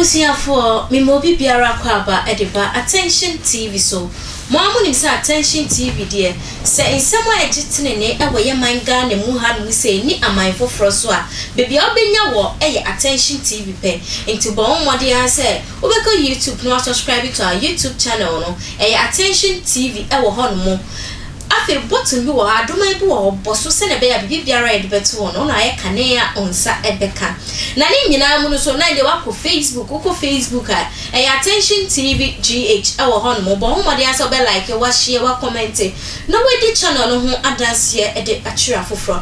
Abusuafoɔ, mema obi biara akwaaba de ba Attention TV so. Mo ara monim sɛ Attention TV deɛ, sɛ nsɛm a ɛgye tenenee wɔ yɛ man Ghana mu hanom sei ne aman foforɔ so a, baabi a wobɛnya wɔ yɛ Attention TV pɛ. Nti bɔ wo mmɔden ara sɛ wobɛkɔ YouTube na woasubscribe to our YouTube channel no, ɛyɛ Attention TV wɔ hɔnom. Afei button bi wɔ hɔ, adoman bi wɔ hɔ, bɔ so sɛnea ɛbɛyɛ a biribi biara a yɛde bɛto hɔ no, wo na ayɛ kane a wo nsa bɛka. Na ne nyinaa mu no nso, na ɛnde woakɔ Facebook, wokɔ Facebook a, ɛyɛ Attention TV GH wɔ hɔnom. Bɔ ho mmɔden ara sɛ wobɛ like, woahyɛ, woakɔmɛnte, na woadi channel no ho adanseɛ de akyerɛ afoforɔ.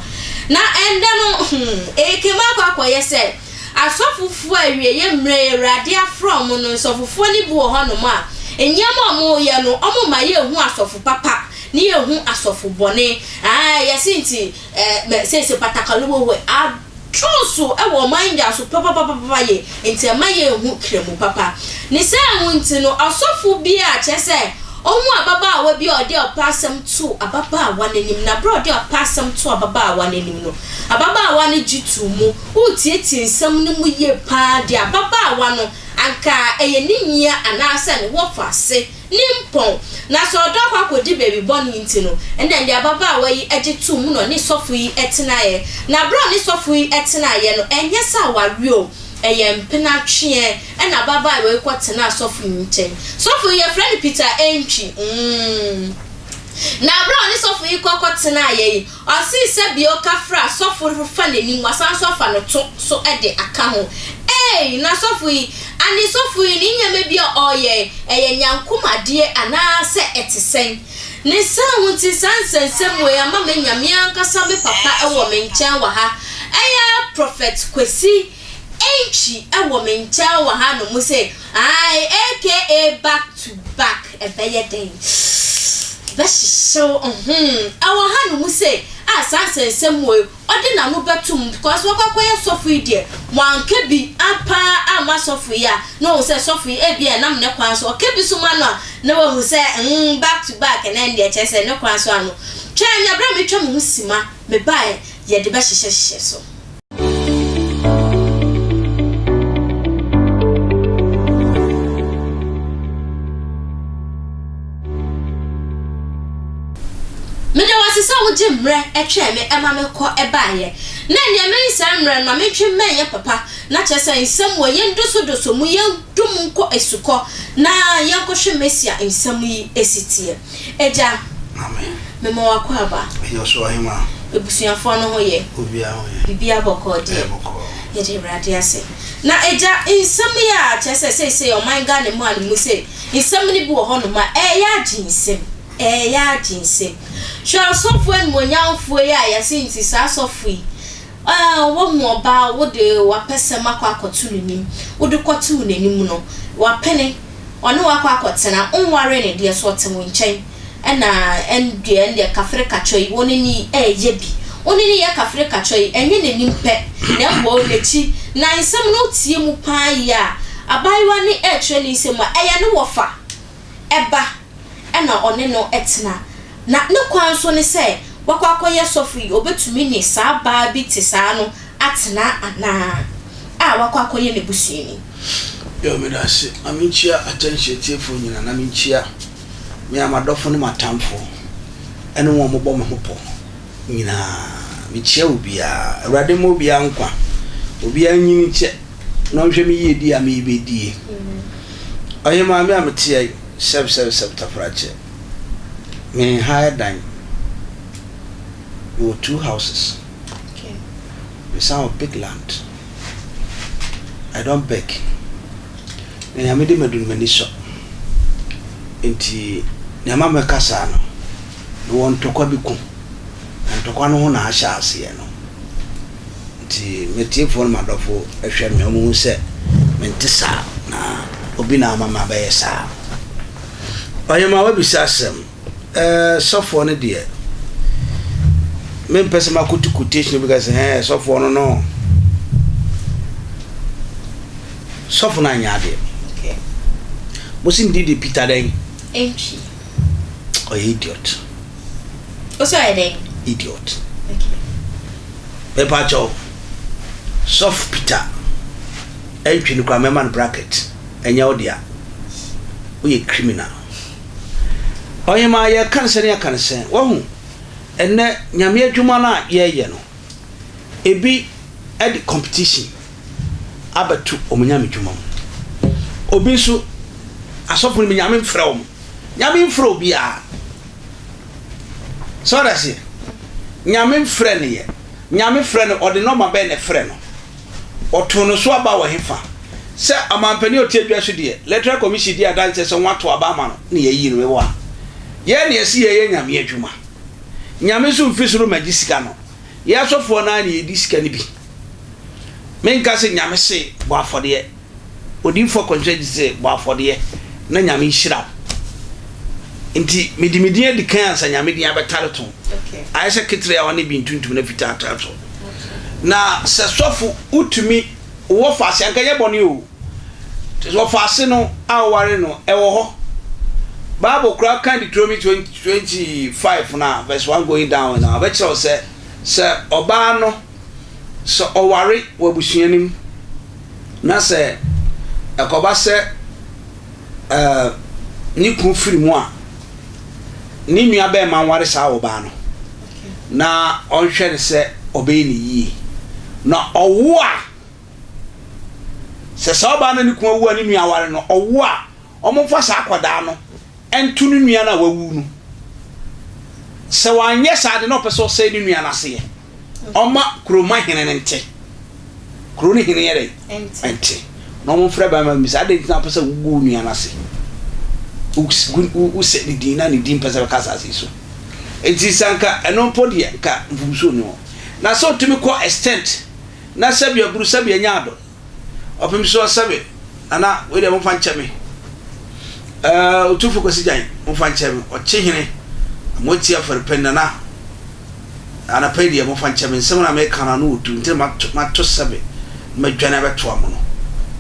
Na ɛnnɛ no, hmm, ɛrekame akɔ akɔyɛ sɛ asɔfofoɔ a awieeɛ mmerɛ yi Awurade afrɛ wɔn no, nsɔfofoɔ no bi wɔ hɔnom a, nneɛma a wɔreyɛ no, wɔmma yɛnhu asɔfo papa ne yɛnhu asɔfo bɔne. Ae, yɛse nti, eh, seesei patakalu wɔ hɔ yi, adɔɔso wɔ ɔman yi so papapapapa yie, nti ɛmma yɛnhu Kramu papa. Ne saa ho nti no, ɔsɔfo bi a kyerɛ sɛ ɔhu ababaawa bi a ɔde ɔpɛ asɛm too ababaawa no anim, na berɛ a ɔde ɔpɛ asɛm too ababaawa no anim no, ababaawa no gye too mu. Woretietie nsɛm no mu yie paa deɛ, ababaawa no, anka ɛyɛ ne nua anaasɛ ne wɔfase. Ne mpɔn. Na sɛ ɔdɔ akɔ akɔdi baabi bɔne nti no, ɛnna ɛnde ababaawa yi gye too mu na ɔne sɔfo yi tenaeɛ. Na berɛ a ɔne sɔfo yi tenaeɛ no, ɛnyɛ sɛ awareɛ o, ɛyɛ mpenatweɛ ɛnna ababaawa yi kɔtenaa sɔfo yi nkyɛn. Sɔfo yi, yɛfrɛ no Peter Antwi. Mm. Na berɛ a ɔne sɔfo yi kɔ kɔtenaeɛ yi, Ɔsee sɛ bia ɔka fra sɔfo no fa n'anim wasan nso afa no to so de aka ho. Eei na sɔfo yi ane sɔfo yi ne nneɛma bi a ɔɔyɛ yi ɛyɛ nyankom adeɛ anaa sɛ ɛte sɛn? Ne saa ho nti saa nsɛnsɛm wei ama manya me ankasa me papa wɔ me nkyɛn wɔ ha ɛyɛ Prophet Kwesi Antwi wɔ me nkyɛn wɔ ha nom sɛ ae aka back to back ɛbɛyɛ dɛn bɛhyehyew uhmm ɛwɔ ha nom sɛ a saa nsɛnsɛm wei ɔde n'ano bɛto mu because wakɔ akɔyɛ sɔfo yi deɛ wanka bi paa amma sɔfo yi a na wahu sɛ sɔfo yi ebia ɛnam ne kwan so ɔka bi so ma no a na wahu sɛ mm back to back na ɛndeɛ kyerɛ sɛ ne kwan so ano twɛn me aberɛ a metwa me ho sima mebaeɛ yɛde bɛhyehyɛhyehyɛ so. Meda wo ase sɛ wogye mmerɛ twɛn me ma me kɔ baeɛ. Na ɛnneɛ mensɛe mmerɛ no ma mentwe mmɛn yɛn papa na kyerɛ sɛ nsɛm wɔ yɛn dosodoso mu yɛn du mu nkɔ asukɔ na yɛnkɔhwɛ Mesia nsɛm yi si teɛ. Agya, mema wo akwaaba. Meyɛ ɔsoro ahemaa. Abusuafoɔ no ho yɛ? Obiara ho yɛ. Biribiara bɔkɔɔ deɛ? Ɛyɛ bɔkɔɔ. Yɛda Awurade ase. Na Agya, nsɛm yi a kyerɛ sɛ seesei ɔman Ghana mu a no mu sei, nsɛm no bi wɔ hɔnom a ɛreyɛ agye nsam, ɛreyɛ agye nsam. Hwɛ ɔsɔfoɔ animuonyamfoɔ yi a yɛse nti saa sɔfo yi, Ah, woahu ɔbaa a wode w'apɛsɛm akɔ akɔto n'anim, wode kɔtoo n'anim no, wapene, ɔne wo akɔ akɔtena, wonwaree no deɛ, so ɔte wo nkyɛn? Ɛna ɛndeɛ, ɛndeɛ kafere kakyɔ yi, wo ne no reyɛ bi. Wo ne no reyɛ kafere kakyɔ yi, ɛnyɛ n'anim pɛ, na mmom n'akyi. Na nsɛm no wotie mu pa ara yie a, abaayewa no rekyerɛ ne nsɛm mu a, ɛyɛ ne wɔfa ba. na ɔne no tena. Na ne kwan so ne sɛ wakɔ akɔyɛ sɔfo yi, obetumi ne saa baa bi te saa no atena anaa? A wakɔ akɔyɛ ne busuani. Yo, meda ase. Ma minkyia atɛnhyɛ atiefoɔ nyinaa, na minkyia me ara m'adɔfo ne m'atamfo, ɛne wɔn a wɔbɔ me ho pɔ nyinaa. Mekyia obiara. Awurade mma obiara nkwa. Obiara nyin nkyɛ na ɔnhwɛ me yiedie a merebɛdie. Ɔhemaa, me a mete ha yi, Sɛb sɛb sɛb tafrakyɛ. Me hire dan. Me wɔ two houses. Me san wɔ big land. I don't beg. Na Nyame de madu no m'ani sɔ. Nti nea ɛma mɛka saa no, me wɔ ntɔkwa bi ko. Na ntɔkwa no ho na ahyɛ aseɛ no. Nti m'atiefoɔ ne m'adɔfo hwɛ me, wɔhu sɛ mente saa, na obi na ama mabɛyɛ saa. Ɔhemaa wabisa asɛm, ɛɛ sɔfoɔ no deɛ, mempɛ sɛ makoto quotation bi ka sɛ ɛɛ sɔfoɔ no no. Sɔfo no anyɛ adeɛ. Mo se ne din de Peter dɛn? Antwi. Ɔyɛ idiot. Wo sɛ ɔyɛ dɛn? Idiot. Okay. Mepa kyɛw, Sɔfo Peter. Ɛntwi no koraa mɛma no bracket. Ɛnyɛ wo dea. Woyɛ criminal. Ɔhemaa yɛka no sɛn ne yɛka no sɛn. Wahu, ɛnnɛ Nyame adwuma no a yɛyɛ no, ebi de competition abɛto wɔn Nyame dwuma mu. Obi nso, asɔfo no bi Nyame mfrɛ wɔn. Nyame mfrɛ obiara. Sɛ ɔda aseɛ? Nyame mfrɛ no yɛ. Nyame frɛ no, ɔde nɔma bɛn na ɛfrɛ no? Ɔtoo no so aba wɔ hefa? Sɛ ɔmanpanin a ɔte adwa so deɛ, Electoral Commission di adanseɛ sɛ wɔato aba ama no na yɛayi no, meboa? Yɛn na yɛse yɛyɛ Nyame adwuma. Nyame nso mfiri soro mmɛgye sika no. Yɛn asɔfoɔ no ara na yɛdi sika no bi. Menka sɛ Nyame se bɔ afɔdeɛ. Odiyifoɔ kɔnhyɛnyi se bɔ afɔdeɛ na Nyame nhyira wo. Nti mede me din adi kan ansa Nyame din abɛtare to. Ayɛ sɛ ketere a ɔne bi ntuntum na fitaa tare so. Na sɛ sɔfo wotumi wɔ faase anka nyɛ bɔne o. Wɔ faase no a woware no ɛwɔ hɔ. Bible koraa ka Deuteronomy 25 no a verse 1 going down no a ɔbɛkyerɛ wo sɛ sɛ ɔbaa no Sɛ ɔware wɔ abusua no mu na sɛ ɛkɔba sɛ ne kunu firi mu a, ne nua bɛrima nware saa ɔbaa no na ɔnhwɛ no sɛ ɔbɛyɛ ne yie. Na ɔwo a, sɛ saa ɔbaa no ne kunu awu a ne nua aware no, ɔwo a, wɔmfa saa akwadaa no nto ne nua no a wawu no. Sɛ wanyɛ saa de na ɔpɛ sɛ ɔsɛe ne nua no aseɛ. Ɔma kuroma hene no nte. Kuro no hene yɛ dɛn? Nte. Na wɔmfrɛ barima no bisa, adɛn nti na wopɛ sɛ wogu wo nua no ase? Wosɛ ne din na ne din pɛ sɛ bɛka asase yi so. Enti sɛ anka ɛno mpo deɛ, nka mfomsoɔ nni hɔ. Na sɛ ɔtumi kɔ extent na sɛbi aburu sɛbi anya adɔ. Ɔpem soɔ sɛbe Nana wei deɛ momfa nkyɛ me eh, Otumfo Kwasi Gyan momfa nkyɛ me Ɔkyehene Amoatia Afɔrepɛn Nana Anapa yi deɛ momfa nkyɛ me Nsɛm na meka no ano wɔ du Nti na mato, mato sɛbe na madwane abɛtoa mo no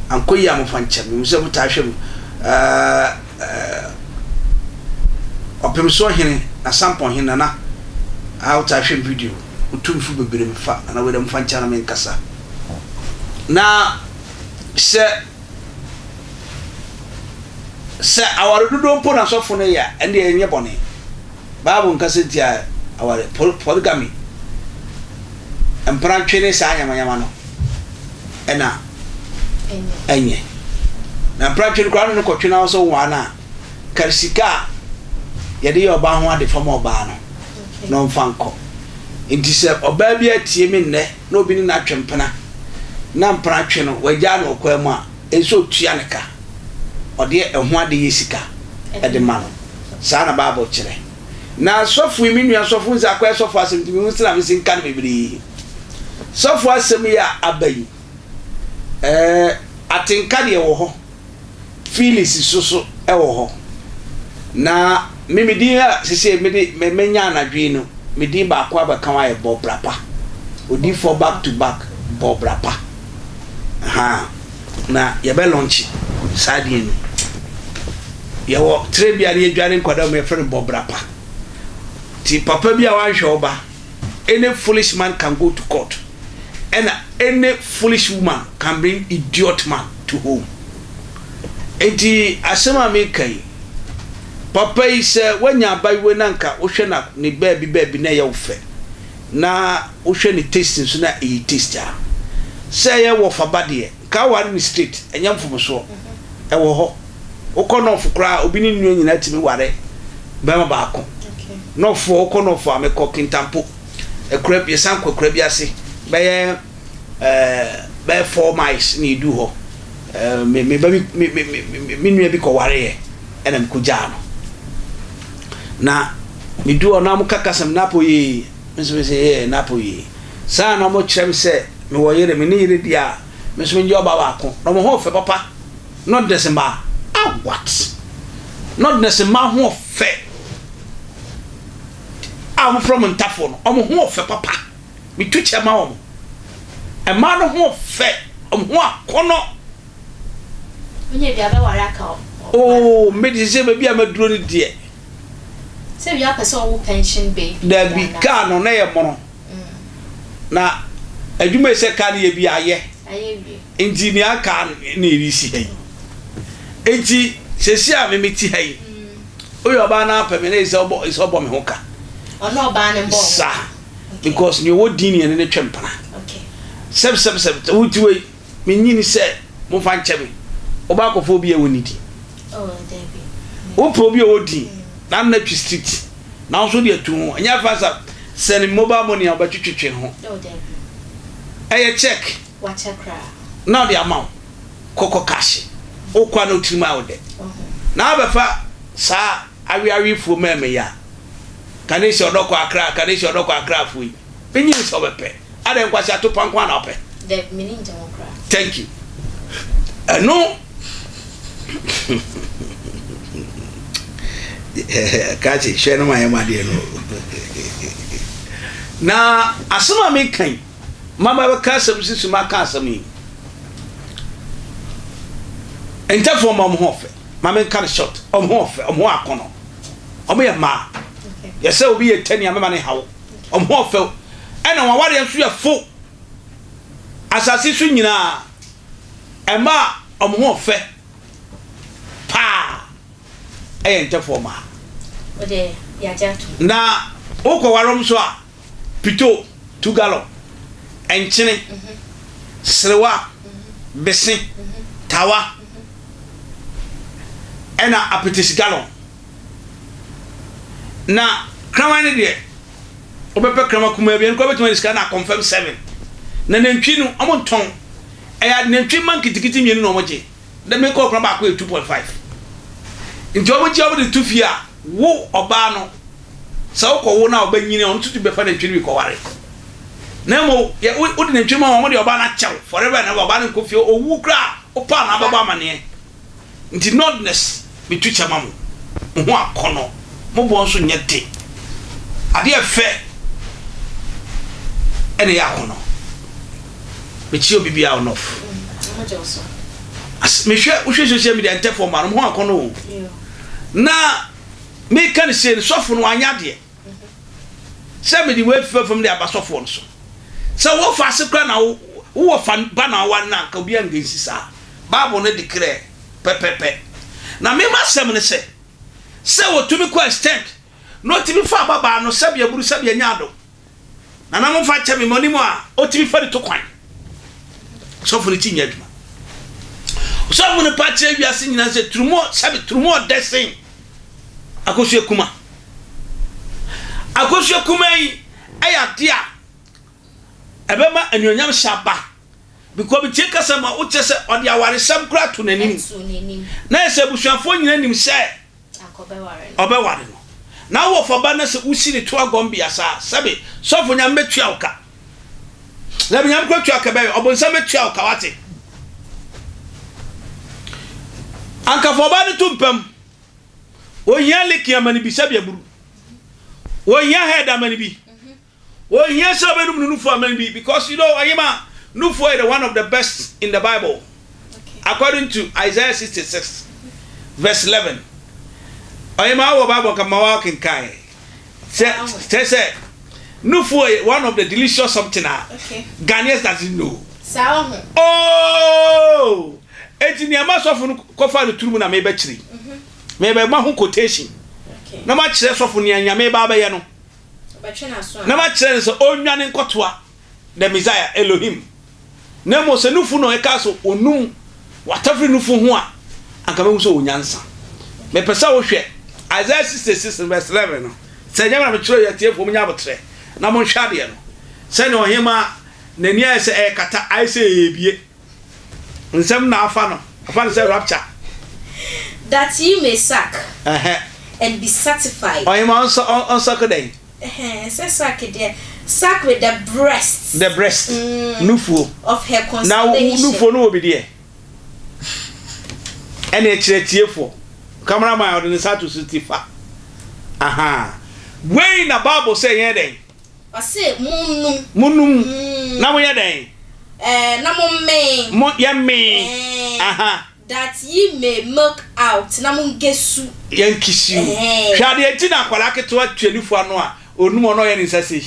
Ankɔ yie a momfa nkyɛ me Mehu sɛ motaa hwɛ mu eh, eh, Ɔpem soɔ hene Nasampɔn hene Nana Ah wotaa hwɛ me video Otumfo bebree mfa Nana wei deɛ momfa nkyɛ na menkasa Na sɛ sɛ aware dodoɔ mpo na asɔfo no yɛ a, ɛndeɛ ɛnyɛ bɔne. Bible nkasa ntia aware, polygamy, mprantwe ne saa nyamanyama no ɛna ɛnyɛ. Na mprantwe no koraa no no kɔtwe na sɛ wowaa no a, kari sika a yɛde yɛ ɔbaa ho ade fam ɔbaa no na ɔmfa nkɔ. Nti sɛ ɔbaa bi atie me nnɛ na obi ne no atwe mpena, na mpena twe no, wagyaa no ɔkwan mu a, ɛnsɛ sɛ ɔtua no ka. Ɔde ɛho ade yɛ sika de ma no. Saa na Bible kyerɛ. Na sɔfo yi, me nua sɔfo, wohu sɛ akɔyɛ sɔfo asɛm nti, mehu sɛ na mese nka no bebree. Sɔfo asɛm yi a aba yi, ɛɛ, atenka deɛ wɔ hɔ. Phyllis nso so wɔ hɔ. Na me me din a sese mede me menya anadwo yi no, me din baako abɛka ho ayɛ bɔ bra pa. Odiyifoɔ back to back bɔ bra pa. Ahaa. Na yɛbɛ launch saa din no. Yɛwɔ tire bi a ne yɛdware nkwadaa mu yɛfrɛ no bɔ bra pa. Nti papa bi a wanhwɛ wo ba, any foolish man can go to court. Ɛna any foolish woman can bring idiot man to home. Enti asɛm a meka yi, papa yi sɛ wanya abayewa na nka wohwɛ na ne baabi baabi na ɛyɛ wo fɛ, na wohwɛ ne taste nso na ɛyɛ taste a, sɛ ɛyɛ wɔfa ba deɛ, nka aware no straight, ɛnyɛ mfomsoɔ. Ɛwɔ hɔ. Wokɔ North koraa a, obi ne ne nua nyinaa tumi ware barima baako. Northfoɔ, wokɔ North a, mekɔ Kintampo. Akura bi, yɛsan kɔ akura bi ase bɛyɛ ɛɛ bɛyɛ 4 miles na yɛduu hɔ. Me me ba bi me me me me nua bi kɔwareeɛ ɛna mekɔgyaa no. Na meduu hɔ na wɔka kasa mu napo yee me nso mese yee napo yee. Saa na wɔkyerɛ me sɛ mewɔ yere me ne yere deɛ a me nso mengye ɔba baako na wɔn ho ɔfɛ papa. Nɔdnɛs mmaa ah what? Nɔdnɛs mmaa ho ɔfɛ. A wɔfrɛ wɔn ntafoɔ no, wɔn ho ɔfɛ papa. Metu kyɛ ma wɔn. Mmaa no ho ɔfɛ, wɔn ho akɔnɔ. Wonyɛ bi abɛware aka ɔbaa. Oo, me de sɛ baabi a maduro no deɛ. Sɛ wia pɛ sɛ ɔwo pension baby. Dabi, kaa no na ɛyɛ mono. Na adwuma yi sɛ kaa no yɛ bi ayɛ. Nti nea aka na ɛresi ha yi. Nti sɛsi a me mete ha yi, woyɛ ɔbaa na apɛ me na ɛsɛ ɔbɔ ɛsɛ ɔbɔ me ho ka. Ɔno ɔbaa no mbɔ Sa because nea ɔwɔ din ne yɛne no twɛ mpena. Sɛb sɛb sɛb wote wei menyini sɛ momfa nkyɛ me. Wobɛ akɔfa obi a ɔnni din. Wopɛ obi a ɔwɔ din na no atwi street na wo nso de atu ho. Ɛnyɛ afa sa sɛne mobile money a wobɛtwetwetwe ho. Ɛyɛ check na ɔde ama wo kɔkɔ cash. Wokɔ a na wo tirim ayɛ wo dɛ. Na wabɛfa saa aweawefoɔ mmarima yi a Kanesi ɔdɔkɔ Accra, Kanesi ɔdɔkɔ Accra foɔ yi. Menyini sɛ wobɛpɛ. Adɛn Nkwasi atopa nko ara na wopɛ? Dabi, m'ani ngye ho koraa. Thank you. Ɛno Krakye, hwɛ no ma yɛ ma deɛ no. Na asɛm a meka yi, mama bɛka asɛm sisi maka asɛm yi. Ntɛfoɔ ma ɔmo ho ɔfɛ. Ma menka no short, ɔmo ho ɔfɛ, ɔmo ho akɔnɔ. Ɔmo yɛ mmaa. Yɛsɛ obi yɛ tani a mɛma ne haw. Wɔn ho ɔfɛw, ɛna wɔn awareɛ nso yɛ fo. Asase so nyinaa, mmaa a wɔn ho ɔfɛ paa ɛyɛ ntɛfoɔ mmaa. Na wokɔware wɔn nso a, pito, 2 gallon, nkyene, serewa, bese, tawa, ɛna apetesi gallon. Na kraman no deɛ, wobɛpɛ kraman kumaa bi, ɛno koraa wobɛtumi ade sika na akɔnfam 7. Na nantwi no, wɔn ntɔn. Ɛyɛ nantwi mma nkitikiti mmienu na wɔn gye. Na me kɔɔ kraman baako yɛ 2.5. Nti wɔn gye wɔn de to fie a, wo ɔbaa no, sɛ wokɔ wo na ɔbɛnyini a, ɔno nso tumi bɛfa nantwi no bi kɔware. Na mmom, yɛ wode nantwi ma wɔn, wɔn de ɔbaa no akyɛw forever and ever, ɔbaa no nkɔ fie, owu koraa, wopaa na abɛbɔ amaneɛ. Nti nordness metu kyɛ ma mo, mo ho akɔnɔ, mo boɔ nso nyɛ den. Adeɛ fɛ ɛna ɛyɛ akɔnɔ. Mekyia obi biara wɔ north. As mehwɛ wohwɛ social media ntɛfoɔ mma no mo ho akɔnɔ o. Na meka no sei no sɔfo no wanyɛ adeɛ. Sɛ mede wei fifa fam de aba sɔfoɔ no so. Sɛ wɔfa ase koraa na wowɔ fa ba na aware no anka obiara ngensi saa. Bible no declare pɛpɛpɛ. Na me m'asɛm ne sɛ, sɛ wɔtumi kɔ extend na ɔtumi fa ababaa no sɛbi aburu sɛbi anya ado, Nana momfa nkyɛ me, m'anim a ɔtumi fa de to kwan. Sɔfo no ti nyɛ adwuma. Sɔfo no pa kyerɛ wiase nyinaa sɛ turumu sɛbi turumu ɔdɛ sen akosua kuma. Akosua kuma yi ɛyɛ ade a ɛbɛma anuonyam hyɛ aba. Because metie kasa ma wokyɛ sɛ ɔde awaresɛm koraa to n'anim. Na yɛ sɛ abusuafoɔ nyinaa nim sɛ ɔbɛware no. Na wowɔ faba na sɛ wosi ne to agɔmbea saa, sɛbe sɔfo Nyame bɛtua wo ka. Sɛbe Nyame kora tua ka bɛyɛ, ɔbonsam bɛtua wo ka wate. Anka fa ɔbaa no to mpam. Ohia likin ama no bi sɛbe aburu. Ohia head ama no bi. Ohia sɛ ɔbɛnum no nufu ama no bi because you know ɔyema nufu yɛ the one of the best in the Bible according to Isaiah 66 verse 11. Ɔyema wɔ Bible nka ma wakenkan sɛ kyerɛ sɛ nufu yɛ one of the delicious something a Ghanaians doesn't know. Oh! Eti nea ma sɔfo no kɔfa no turu mu na mebɛkyerɛ yi. Mebɛma ho quotation na makyerɛ sɔfo nea Nyame ba abɛyɛ no. Na makyerɛ no sɛ ɔnnwane nkɔtoa the Messiah, Elohim. Na mmom sɛ nufu na ɔka sɛ ɔnum watafere nufu ho a, anka mɛhu sɛ ɔwɔ nyansa. Mepɛ sɛ wohwɛ Isaiah 66 verse 11 no. Sɛ ɛnyɛ me na metwerɛ yɛ atiefoɔ monyɛ aboterɛ na monhwɛ adeɛ no. Sɛnea ɔhemaa n'ani ayɛ sɛ ɛrekata ayɛ sɛ ɛrebie. Nsɛm na afa no, afa no sɛ rapture. That ye may suck and be satisfied. Ɔhema ɔnsɔ ɔnsɔk dɛn? Ɛhɛn, sɛ suck deɛ, suck with the breast. The breast, mm, nufuo. Of her consolation. Na nufuo no wɔ bi deɛ. Ɛna ɛkyerɛ tiefoɔ. Cameraman ɔde ne nsa ato so ti fa. Aha. Wei na Bible sɛ yɛn dɛn? Ɔse monnom. Monnom, na monyɛ dɛn? Ɛɛ, na mommee. Mo, yɛmmee. Ɛɛ. Aha. That ye may milk out, na monkesu. Yɛnkesiw. Ɛhɛn. Hwɛ adeɛ nti na akwadaa ketewa tua nufu ano a, onum ɔno ɔyɛ ne nsa sei.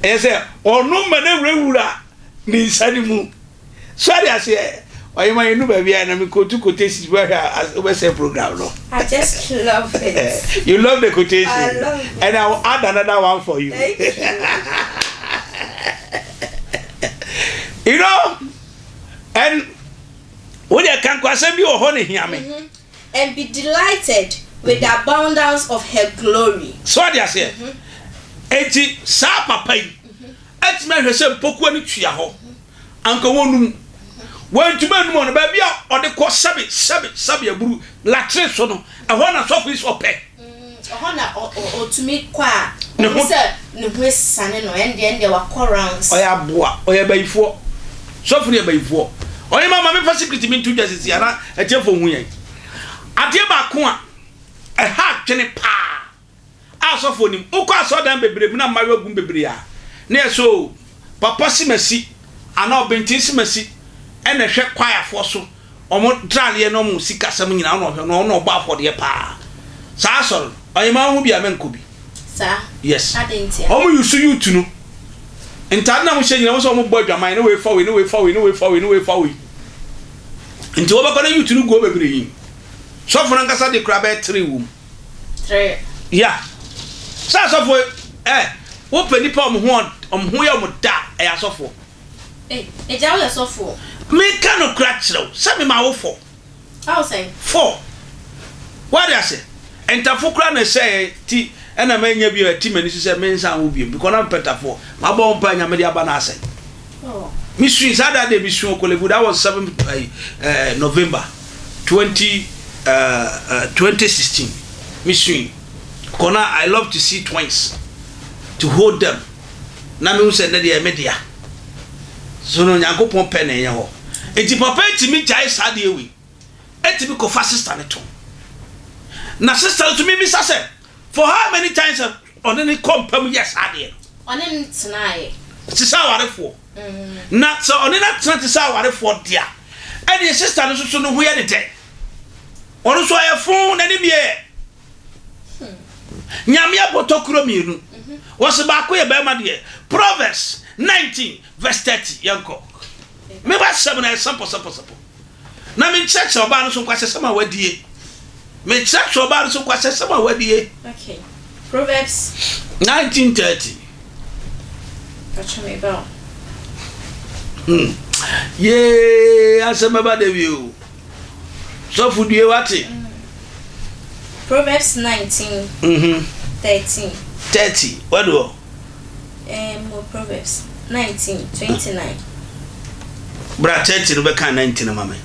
Ɛyɛ sɛ ɔnom ma no awurawura ne nsa no mu. So ade aseɛ ɔyɛ ma yɛnu baabi a na me quote quotations bi ahwɛ a wobɛsɛ program no. I just love it. You love the quotation. I love it. And I will add another one for you. Thank you. And wo deɛ ka nkwasɛm bi wɔ hɔ ne hia me. And be delighted with the abundance of her glory. So ade aseɛ, eti saa papa yi atumi ahwɛ sɛ mpokua no tua hɔ anka wɔnum wɔntumi anum ɔno baabi a ɔde kɔ sɛbe sɛbe sɛbe aburu latrine so no, ɛhɔ na sɔfo yi sɛ ɔpɛ. Ɔhɔ na ɔtumi kɔ a Ne ɔhu sɛ ne ho esane no, ɛndeɛ wakɔ rounds. Ɔyɛ aboa, ɔyɛ bayifoɔ. Sɔfo no yɛ bayifoɔ. Ɔyɛ ma mefa secret mi nto dwa sisi ana ɛtiɛfo hu yɛn adeɛ baako a ɛha adwene paa a sɔfo nim. Wokɔ asɔredan bebree mu na mmayewa gum bebree a ne yɛ so papa si masi anaa ɔbɛnten si masi ɛna ɛhwɛ kwayafoɔ so, ɔmo draaleɛ na ɔmo sikasɛm nyinaa ɔna ɔhwɛ na ɔna ɔbɔ afɔdeɛ paa. Saa asɔre no, ɔyɛ ma ho bi a mɛnkɔ bi. Saa? Yes. Ade ntia? Ɔmo yusu youth no ntaade na mo hyɛ nyina mo sɛ ɔmo bɔ adwaman ne wei fa wei ne wei fa wei ne wei fa wei ne wei fa wei, nti wɔbɛkɔ na youth no guo bebree yi. Sɔfo no ankasa de kora bɛyɛ tere wɔ mu. Three. Ya sɛ asɔfo wopɛ nipa a ɔmo ho yɛ ɔmo da, ɛyɛ asɔfoɔ. Ee, egya, woyɛ sɔfo? Meka no kora kyerɛw sɛ mema wo fɔ. Awo sɛn? Fɔ wade ase ntafo kora na ɛsɛ ti ɛna manya bi a ɛti m'ani so sɛ mensan wo biom because na mepɛ tafoɔ mabɔ wo mpa Nyame de aba no asɛ. Mesui saa da de mesui Korle Bu. That was 7 November 20 2016. Mesui kɔ na I love to see twins, to hold them, na mehu sɛ nnɛ deɛ ɛme dea so no Nyankopɔn pɛ na ɛnyɛ hɔ. Nti papa etimi gyae saa deɛ wei, etimi kɔfa sister ne to na sister no so mimisa sɛ for how many times ɔne ne kɔ mpam yɛ saa deɛ no? Ɔne ne tenaeɛ. Te sɛ awarefoɔ na sɛ ɔne no atena te sɛ awarefoɔ dea, ɛne sister no soso no ho yɛ ne dɛ, ɔno nso ɔyɛ fon n'anim yɛ Nyame abɔtɔ kuro mmienu wɔsi baako yɛ bɛrima deɛ. Proverbs 19 verse 30, yɛnkɔ. Meba sɛm na yɛ simple simple simple na menkyerɛkyerɛ ɔbaa no so nkwahyɛsɛm a wadie. Mekyerɛkyerɛ ɔbaa no so nkwahyɛsɛm a wadie. Okay. Proverbs 1930. Patro me ba. Yee, asɛm bɛba da bi o. Sɔfo due wate. Proverbs 19 13. 30 wadu hɔ. Proverbs 19 29. Bra 30 no bɛka 19 ma me.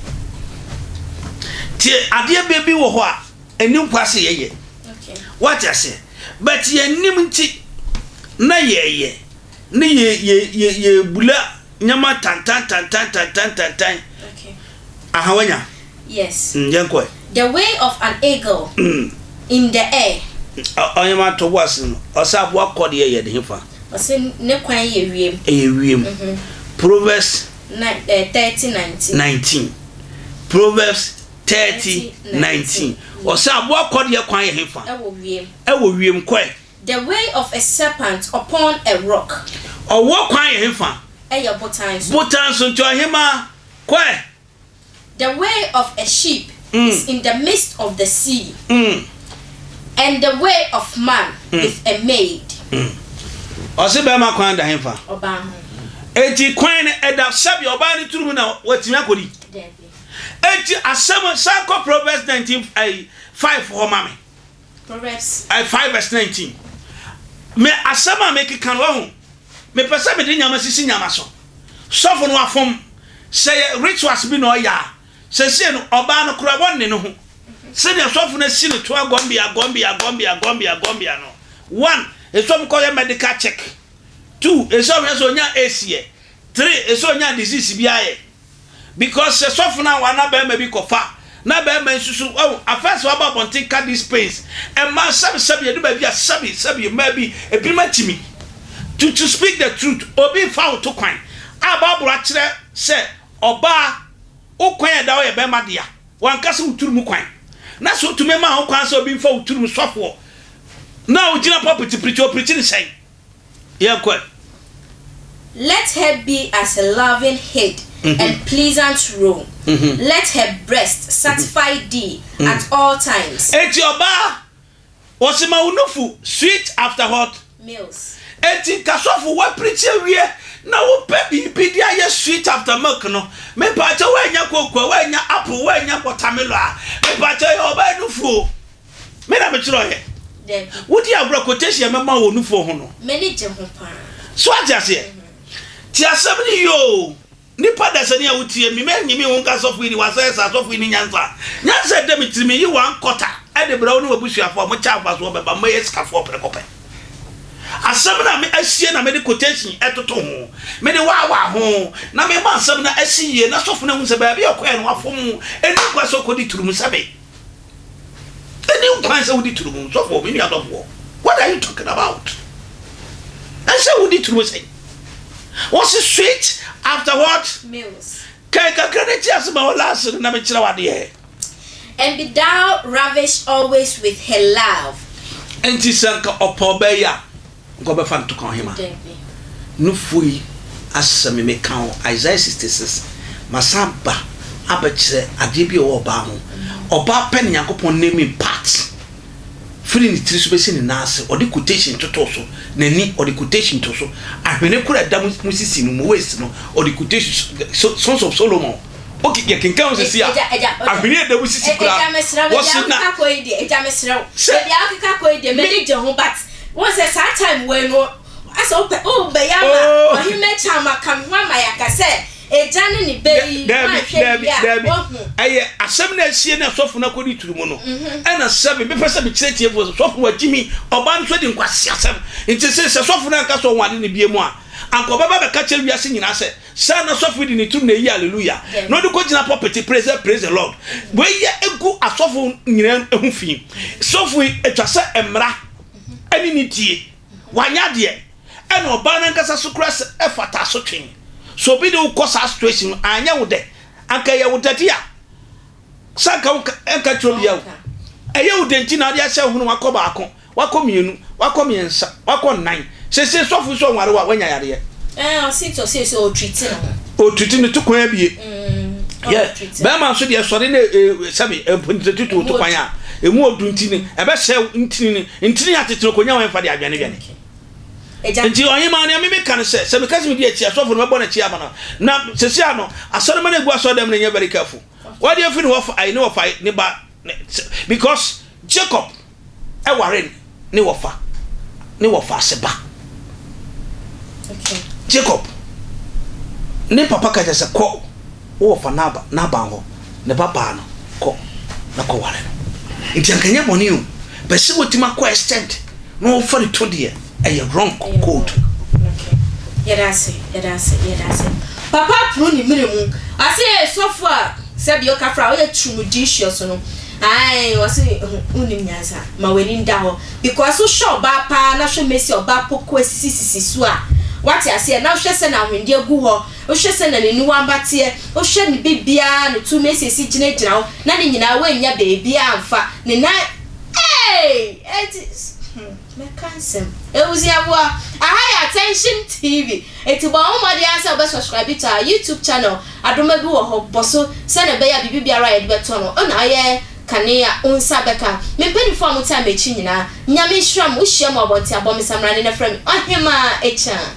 Tie, adeɛ bia bi wɔ hɔ a ɛni nkwa se yɛyɛ. Wate aseɛ? But yɛnim nti na yɛyɛ ne yɛ yɛ yɛ yɛbula nyama tantan tantan tantan tantan. Aha wanya. Yes. Yɛnkɔ. The way of an eagle in the air. Ɔnyɛma to bo ase no, ɔsɛ aboa kɔ deɛ yɛ de hefa? Ɔsɛ ne kwan yɛ wiem. Ɛyɛ wiem. Proverbs 30 19. 19. Proverbs 30 19. Ɔsɛ aboa kɔ deɛ kwan yɛ hefa? Ɛwɔ wiem. Ɛwɔ wiem kɔɛ. The way of a serpent upon a rock. Ɔwɔ kwan yɛ hefa? Ɛyɛ botan so. Botan so, nti ɔhema kɔɛ. The way of a sheep is in the midst of the sea, and the way of man with a maid. Ɔsɛ bɛrima kwan da hefa? Ɔbaa ho. Eti kwan no ɛda sɛbi ɔbaa no turu mu na watumi akɔdi? Dabi. Eti asɛm san kɔ Proverbs 19 5 hɔ ma me. Proverbs 5 verse 19. Me asɛm a mekeka no wahu, mepɛ sɛ mede nyama sisi nyama so. Sɔfo no afom sɛ yɛ rituals bi na ɔyɛ a, sɛsie no ɔbaa no kora wɔnne ne ho sɛnea sɔfo no asi ne to agɔmbea agɔmbea agɔmbea agɔmbea agɔmbea no. One, ɛsɛ ɔmo kɔyɛ medical check. Two, ɛsɛ ɔmo yɛ sɛ ɔnya AIDS yɛ. Three, ɛsɛ ɔnya disease bi ayɛ, because sɛ sɔfo no a wana bɛrima bi kɔfa na bɛrima nsusu ɔwɔ afɛn sɛ waba abɔnten ka these pains mmaa sɛbi sɛbi yɛde baabi a sɛbi sɛbi mmaa bi ebinom atimi to speak the truth. Obi fa wo to kwan a Baabolo akyerɛ sɛ ɔbaa wo kwan a ɛda hɔ yɛ bɛrima dea, wankasa wo turu mu kwan na sɛ wotumi ma wo kwan sɛ obi mfa wo turu mu, sɔfoɔ na ogyina pulpit pirikyi opirikyi ne sɛn? Yɛnkɔ. Let her be as a loving head. and pleasant robe. Let her breast satisfy thee at all times. Eti ɔbaa, wɔsi ma wo nufu sweet after what? Meals. Eti kasɔfo, wapirikyi awie na wopɛ biribi de ayɛ sweet after milk no, mepaakyɛ, woanya koko, woanya apple, woanya watermelon a, mepaakyɛ, yɛ ɔbaa nufuo. Me na mekyerɛ ɔyɛ. Dabi. Wodi agorɔ, quotation mɛma wɔ nufuo ho no. M'ani gye ho paa. So ate aseɛ? Te asɛm no yie o. Nipa dasani a wotie mi, mɛnyi mi ho nka sɔfo yi ni wasɛe sa sɔfo yi ni nyansa. Nyansa ɛda mi tirim yi one quarter ɛde brɛ wo ne w'abusuafoɔ a mokyɛ afasoɔ bɛba mbɛyɛ sikafoɔ prɛko pɛ. Asɛm no a me asie na mede quotation ɛtoto ho, mede waawaa ho, na mema asɛm no asi yie na sɔfo no ahu sɛ baabi a ɔkɔɛ no wafom. Ɛni nkwa sɛ ɔkɔdi turum sɛbe. Ɛni nkwan sɛ wodi turum, sɔfo, me nua sɔfoɔ. What are you talking about? Ɛsɛ wodi turum sɛn? Wɔsi sweet after what? Meals. Kɛn kakra ne ti ase ma wɔ last no na mekyerɛ wadeɛ. And be thou ravished always with her love. Nti sɛ nka ɔpɛ ɔbaa yi a, nka ɔbɛfa no to ka ɔhema. Dabi. Nufu yi asɛm meka wo Isaiah 66 masan ba abɛkyerɛ adeɛ bi a ɛwɔ ɔbaa ho. Ɔbaa pɛ ne Nyankopɔn naming part firi ne tiri so bɛsi ne nan ase, ɔde quotation toto so, n'ani ɔde quotation to so, ahwene koro a ɛda mu sisi no mu waist no ɔde quotation so, Sons of Solomon. Okay, yɛ kenkan wo sisi a ahwene a ɛda mu sisi kura Ɛgya, mesrɛ wo, wɔsi baabi a na wokeka kɔ yi deɛ, ɛgya, mesrɛ wo. Sɛ Baabi a wokeka kɔ yi deɛ, m'ani gye ho, but wɔn sɛ saa time wei no asɛ wopɛ wobɛyɛ ama Oh. ɔhema kyɛ ama ka me ho ama yɛaka sɛ ɛgya ne ne bɛ yi Daabi. woanhwɛ Daabi. yie a Daabi. woahu. Ɛyɛ asɛm na asie na sɔfo no akɔdi turu mu no, ɛna sɛbe mepɛ sɛ mekyerɛ tiefoɔ sɛ sɔfo wagyi mi, ɔbaa no so di nkwasi asɛm. Nti sɛ sɔfo no anka sɛ ɔho ade ne bie mu a, anka ɔbɛba bɛka kyerɛ wiase nyinaa sɛ saa na sɔfo yi de ne tirim na ɛyi hallelujah na ɔde kɔgyina pulpit, praise praise the Lord. Wei yɛ egu asɔfo nyinaa ho fi. Sɔfo yi atwa sɛ mmara ɛne ne tie wanyɛ adeɛ, ɛna ɔbaa no ankasa so kora sɛ ɛfata asotwe so. Obi de wokɔ saa situation no anyɛ wo dɛ, anka ɛyɛ wo dɛde a sɛ anka wo nka kyerɛ obiara o. Ɛyɛ wo dɛ nti na ade ahyɛ wo ho no, wakɔ baako, wakɔ mmienu, wakɔ mmiɛnsa, wakɔ nnan. Sese sɔfo so ɔnware wo a, wanya yareɛ. Ɛɛ, ɔsi nti ɔsi sɛ ɔtreat ne ho. Ɔtreat ne to kwan abie. Yɛ Ɔtreat. Bɛrima nso deɛ, sɔre ne sɛbi mpontututu to kwan a emu odu nti ne ɛbɛsɛ ntini ne ntini atete no konya wɔn fa de adwane dwane. Ɛgya. Nti ɔhema, nea meme ka no sɛ meka sɛ medi akyi asɔfo no, mɛbɔ n'akyi ama no. Na sɛsi ano asɔrema no egu asɔre dɛm no, nyɛ very careful. Wɔde afi ne wɔfa ayi ne wɔfa ne ba ne, because Jacob ɛware ne wɔfa ase ba. Jacob ne papa ka kyerɛ sɛ kɔ wo wɔfa n'aba n'aban hɔ, ne ba baa no, kɔ na kɔ ware no. Nti anka nyɛ bɔne o, bɛsɛ wɔtumi akɔ extend na wɔfa ne to deɛ, ɛyɛ wrong code. Yɛda ase, yɛda ase, yɛda ase. Papa pono ne mmerɛ mu ɔse yɛ sɔfo a sɛbi ɔka fra ɔyɛ trumudicious no. Ae, ɔse wonim nyansa ma w'ani nda hɔ because wohwɛ ɔbaa paa na hwɛ mesi ɔbaa poko asisisisi so a, wate aseɛ, na wohwɛ sɛ na ahwendeɛ gu hɔ, wohwɛ sɛ na n'aniwa mbateɛ, wohwɛ ne bibiara ne to mesiesi gyinagyina hɔ na ne nyinaa woanya beebiara mfa ne nan. Ee, eti mɛka nsɛm. Ebusuafoɔ, aha yɛ Attention TV, eti bɔ ho mmɔden ara sɛ wobɛ subscribe to our YouTube channel. Adoma bi wɔ hɔ, bɔ so sɛnea ɛbɛyɛ a biribi biara a yɛde bɛtɔ no ɔna ɔyɛ kane a wo nsa bɛka. Me mpanimfoɔ a mote a m'akyi nyinaa, Nyame nhyira mo. Wohyia mu abɔnten abɔ me samrane na frɛ me Ɔhemaa Akyan.